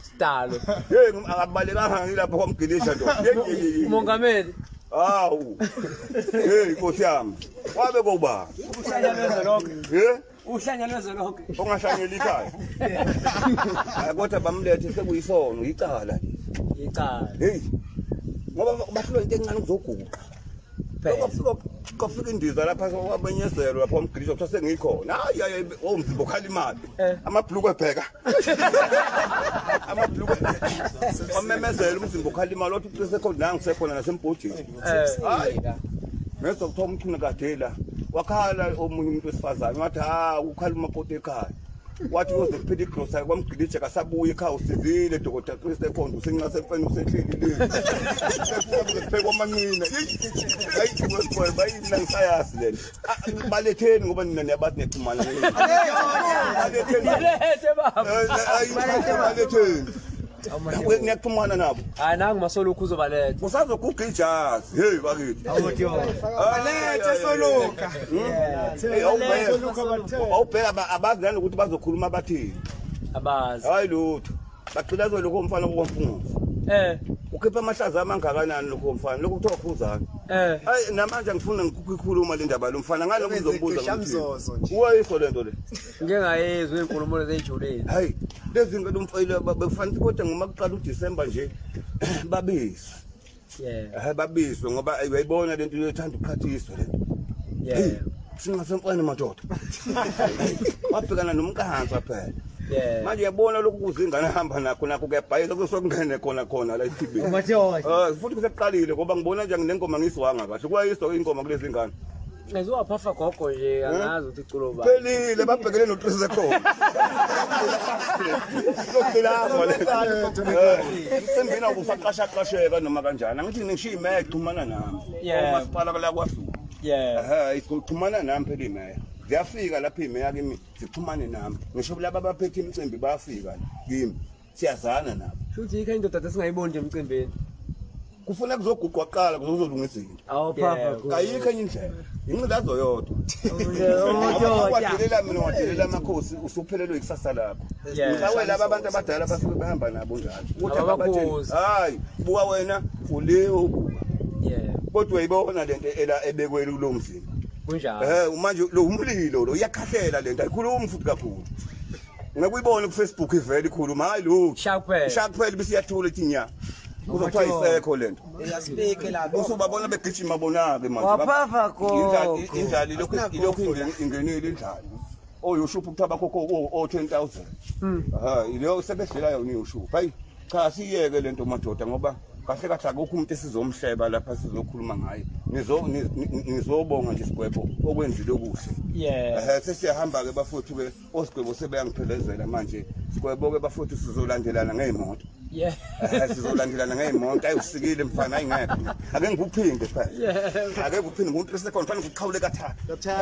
Sidalo. Hey akabalekanga ngilapho kwamgilisha nto. Umongameli. Hawu. Hey Nkosi yami. Wabe koba. Uhlanya lwezwe lonke. Eh? Uhlanya lwezwe lonke. Ongashanyeli ekhaya. Hayi kodwa bamlethe sekuyisono icala. Icala. Hey. Ngoba bahlulwa into encane ukuzoguqa. Kwafika indiza lapha kwabenyezelwa lapha umgilisha kuthiwa sengikhona. Hayi hayi umzimba ukhala imali. Amabhluku ebheka. Amabhluku wamemezela umzimba ukhala imali wathi usekhona nangu sekhona nasembhodini. Hayi. Ngezwa kuthiwa umchunu kade la wakhala omunye umuntu wesifazane wathi ha ukhala umakoti ekhaya. Wathi uyoze kuphela igrosa kwamgilija kasabuya ekhaya usizile Dr. Chris Ekhonde usenqase emfeni usehleli le. Sefuna kwamanqina. Hayi kwesikhona bayina ngisayazi lena. Baletheni ngoba nina niyabathi nexhumana. Baletheni. Balethe baba. Baletheni. Ngiyaxhumana nabo. Hayi nangu masoluku uzobaletha. Usazoguga ijazi. Hey bakithi. Balethe soluka. Awubheka abazi nani ukuthi bazokhuluma bathini. Abazi. Hayi lutho. Bagqilazwe lokho mfana okwamfunguzo. Ukhipha amahlaza amangakanani lokho mfana lokho kuthiwa khuzana. Hayi namanje ngifuna ngikukhuluma le ndaba lo mfana ngalokho ngizombuza ukuthi. Uwayiso lento le. Ngeke ngayizwa izinkulumo lezijulile. Hayi lezi zinto lomfayile bekufanele kodwa ngoma kuqala uDecember nje babizwe. Yeah. Babizwe ngoba uyayibona lento yothanda ukukhathiswa lento. Yeah. Singasemfana madoda. Wabhekana nomqansa phela. Yeah. Manje uyabona lokhu kuzingane hamba nakho nakho kuyabhayisa kusokungene khona khona la eTB. Futhi kusekuqalile ngoba ngibona nje nginengoma ngizwanga kahle. Kwayiswa ingoma kulezi ngane. Ngizwaphafa gogo nje angazi ukuthi iculo ba. Phelile babhekene noTrisa khona. Lokugcina le. Umcimbini awusaqashaqasheka noma kanjani. Angithi ngishiya imeya ixhumana nami. Umasipala la kwaZulu. Yeah. Ixhumana nami phela imeya. Ziyafika lapha imeya kimi zixhumane nami. Ngisho laba abaphethe imicimbi bayafika kimi. Siyazana nabo. Shuthi yikho indoda esingayiboni nje emcimbini. Kufuna kuzoguqwa kuqala kuzolungisa izinto. Awuphafa. Kayikho enye indlela. Inqilazo yodwa. Wadelela mina wadelela amakhosi usuphelelwe ikusasa lakho. Mhlawumbe laba abantu abadala basuke behamba nabo njalo. Ukuthi ababatshela hayi buka wena ule ubuka. Yeah. Kodwa uyayibona lento ela ebekwele kulo mzimba. Kunjalo. Manje lo umlilo lo uyakhahlela lento ayikhulumi futhi kakhulu. Ngakuyibona ku Facebook ivele ikhuluma hayi lo. Shakuphela bese iyathula ithi nya. Kuzothiwa isekho lento. Uyaspeak lapho. Usubabona begijima bonake manje. Waphafa gogo. Indlala ilokhu ingenile indlala. Oyushupha kuthiwa bakhokho o 10,000. Leyo sebedlela yona uyushupha. Hayi cha siyeke lento madoda ngoba kahle kahle akukho umuntu esizomhleba lapha sizokhuluma ngaye. Nizobonga nje Sigwebo okwenzile okuhle. Yeah. Sesiyahamba ke bafowethu ke oSigwebo sebeyangiphelezela manje. Sigwebo ke bafowethu sizolandelana ngezimoto. Yeah. Sizolandelana ngezimoto. Ayiusikile mfana ayingekho. Ake ngikuphinde phela. Yeah. Ake ngikuphinde ngumuntu esekhona mfana ngikuqhawule kathathu.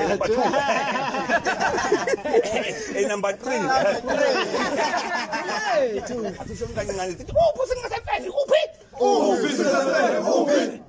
Number 2. Number 3. Asisho mkanye ngane sithi uphi singasemfeni uphi? Uphi singasemfeni uphi?